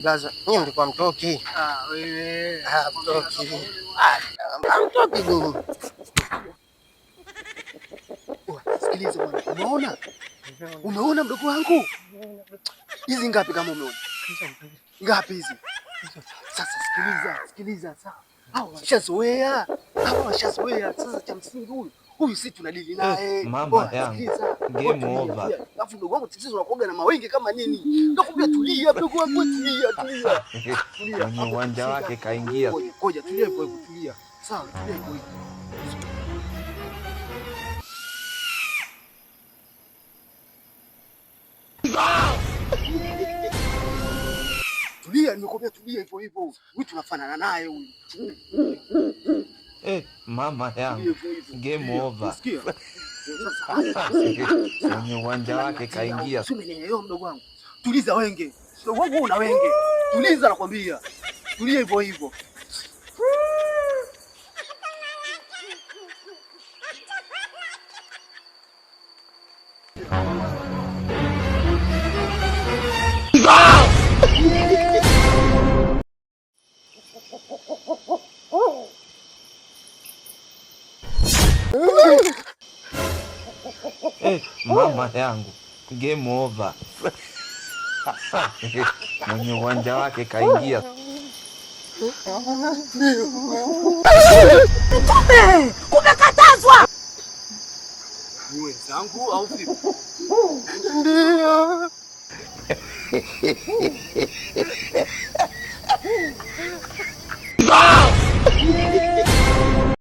Blaza, nyinyi mlikuwa mtoki. Ah, wewe. Ah, mtoki. Ah, mtoki nyinyi. Sikiliza bwana. Umeona? Umeona mdogo wangu? Hizi ngapi kama umeona? Ngapi hizi? Sasa sikiliza, sikiliza sawa. Hao washazoea. Hao washazoea. Sasa cha msingi huyu huyu si tunadili naye. Mama yangu. Game over. Alafu mdogo wangu tatizo unakuoga na mawenge kama nini? Nakwambia tulia mdogo wangu, tulia, tulia. Tulia. Kwenye uwanja wake kaingia. Ngoja tulia hivyo hivyo, tulia. Sawa, tulia hivyo hivyo. Tulia, nimekwambia tulia hivyo hivyo. Huyu tunafanana naye huyu. Mama yangu. Game over. Unasikia? Kwenye uwanja wake kaingia. Sio, umenielewa mdogo wangu? Tuliza wenge. Mdogo wangu una wenge. Tuliza nakwambia. Tulia hivyo hivyo. Mama yangu. Game over. Mwenye uwanja wake kaingia. Mtume, kumekatazwa. Ni wenzangu au vipi? Ndio.